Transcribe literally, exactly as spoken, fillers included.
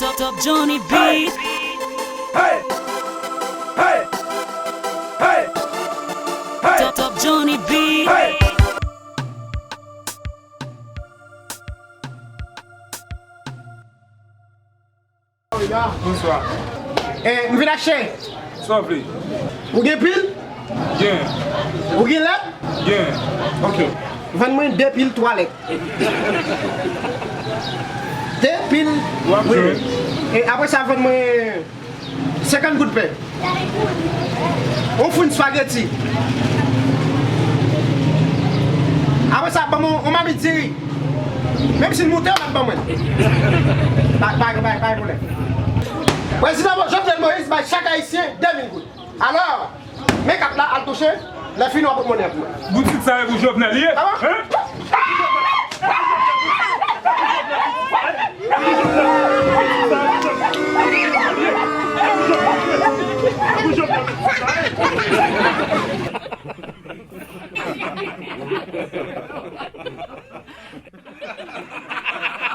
Top, Top Johnny B. Hey! Hey! Hey! Hey! Top, Top Johnny B. Hey! Bonswa. Eh, m vin achte. Sa w vle? Ou gen pil? Gen. Ou gen lèt? Gen. Ok. Vann mwen de pil twalèt. De pil. W ap jwenn. E apre sa, vann mwen senkant goud pen. Yon foun espageti. Apre sa, ban mwen yon mamit diri. Menm si l moute, w ap ban mwen. Pa, pa, pa, pa gen pwoblèm. Prezidan Jovenel Moïse bay chak Ayisyen de mil goud. Alò, men kat la, al touche, lè fini w ap pot monnen an pou mwen. Boutik sa e pou Jovenel ye? Kòman? Hein? Pou Jovenel boutik sa ye?